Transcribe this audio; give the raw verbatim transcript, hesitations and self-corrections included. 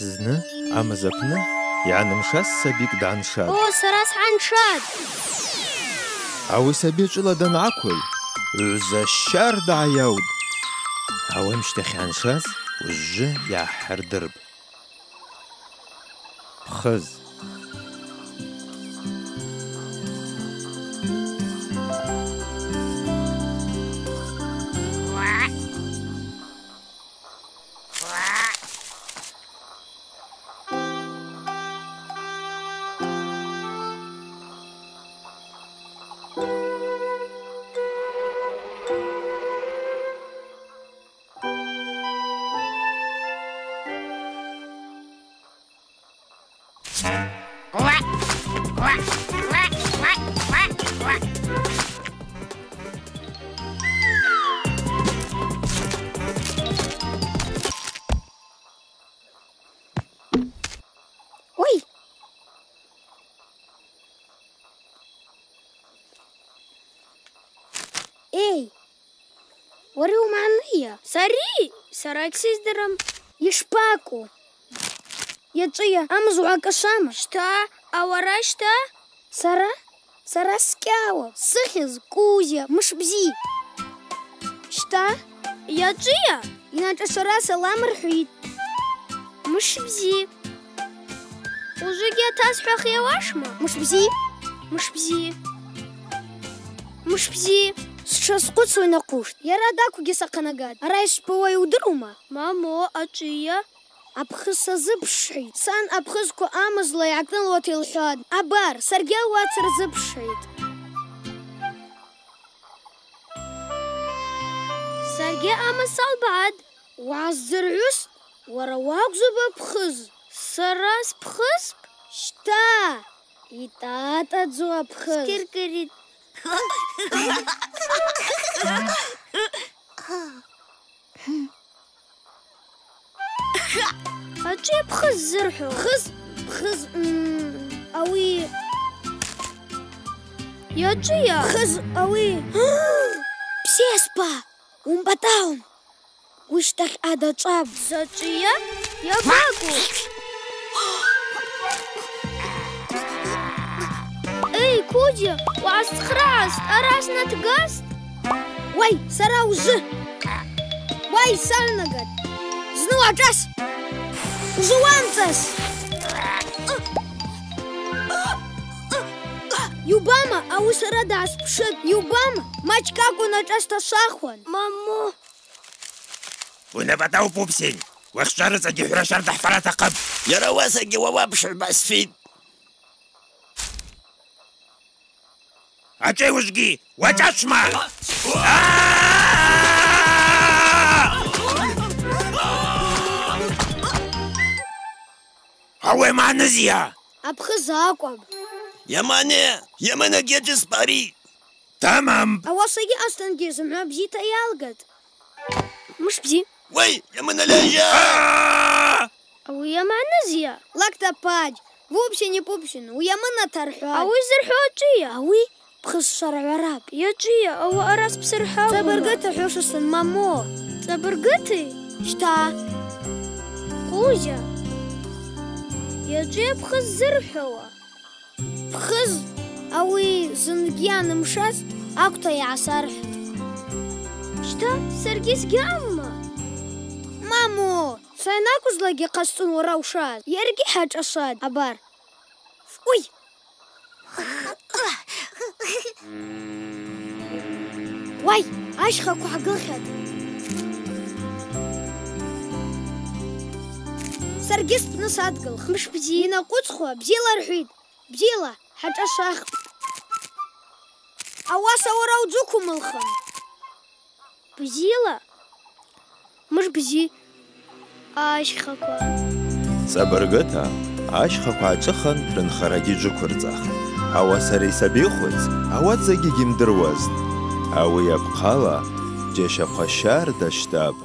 Зны амыз апны йгӏанымшаз сабикӏ дгӏаншатӏ. О, сара сгӏаншатӏ! Ауи саби чӏвыла дангӏаквыл, гӏвза щардагӏа йаутӏ. Ауи амщтахь йгӏаншаз уыжвжвы йгӏахӏырдырпӏ. Пхыз. Уый! Эй! Уара уымгӏанайа? Сари? Сара гьсыздырам. Йшпакӏу? Йачӏвыйа, амыз угӏакӏашвама? Щта, а уара щта? Сара? Сара скӏьауа, сыхьыз Кузя, мыш бзи. Щта? Йачӏвыйа? Йначӏвашвара салам рхӏвитӏ. Мыш бзи. Ужвыгьи атасхӏвахйа уашма? Мыш бзи. Мыш бзи. Мыш бзи. Сшазхъвыцуа йнахъуштӏ. Йара даквгьи сахъанагатӏ. Ара йшпауа йудырума? Мамо, ачӏвыйа? Апхыз сазыпшгӏитӏ. Сан апхызква амызла йгӏакӏнылуата йылхӏватӏ. Абар, саргьи ауат сырзыпшгӏитӏ. Саргьи амыз салбгӏатӏ. Угӏаздзыргӏвыстӏ, уара уакӏвзупӏ апхыз. Сара спхызпӏ? Щта, йтӏатӏадзу апхыз. Скиркирит. Ачӏвыйа пхыз ззырхӏвауа? Пхыз, пхыз, м, ауи. Йачӏвыйа? Пхыз, ауи. Бзиаспа, уымбатӏаум. Уыщтахь ада чӏвапӏ. Зачӏвыйа? Йабакӏу. Эй, Кузя, угӏасцӏхърагӏаст, араса натгастӏ. Уай, сара ужвы. Уай, сагӏнагатӏ. Зны уашӏас. Ужвы уамцӏас. Йубама, ауи сара дгӏаспшытӏ. Йубама, мачӏкӏ акӏвын ашӏа сташвахуан. Мамо. Унапӏатӏа упупсин. Уахьчӏварыцӏагьи хӏвра щардагьи хӏвара атахъыпӏ. Йара ауасагьи уауапшгӏума сфитӏ. Ачӏвыйа уыжвгьи, уачӏашвма! Ауи йаманызйа? Апхыз акӏвапӏ. Йамане, йаманагьи ачӏвызпӏ ари. Тамам. Ауасагьи астенгьи зымгӏва бзита йалгатӏ. Мыш бзи. Уай, йаман алажа! А! Ауи йаманызйа? Лакта падж, вупсин йпупсин, уйамына тархӏватӏ. Ауи зырхӏвауа ачӏвыйа? Ауи пхыз шварагӏварапӏ. Йачӏвыйа, ауи араса бсырхӏагума? Цӏабыргыта хӏвушызтын, мамо. Цӏабыргыти? Щта. Кузя. Йачӏвыйа пхыз зырхӏвауа? Пхыз ауи зынгьи анымшаз акӏвта йгӏасархӏвтӏ. Щта, саргьи сгьаъамма? Мамо, са йанакӏвызлакӏгьи хъасцӏун уара ушаз. Йаргьи хӏашӏашватӏ, абар. Уй! Уай, ащхъаква гӏагылхьатӏ. Саргьи спны садгылх. Мыш бзи. Йанакъвыцӏхуа, бзила рхӏвитӏ. Бзила, хӏашӏашвахпӏ. Ауаса уара уджвыквумылхын. Бзила? Мыш бзи. Ащхъаква. Цӏабыргыта ащхъаква гӏачӏвыхын рынхарагьи джвыквырцӏахтӏ. Ауаса ари сабихъвыц ауат закӏгьи гьйымдыруазтӏ. Ауи йапхъала джьащахъва щарда щтӏапӏ.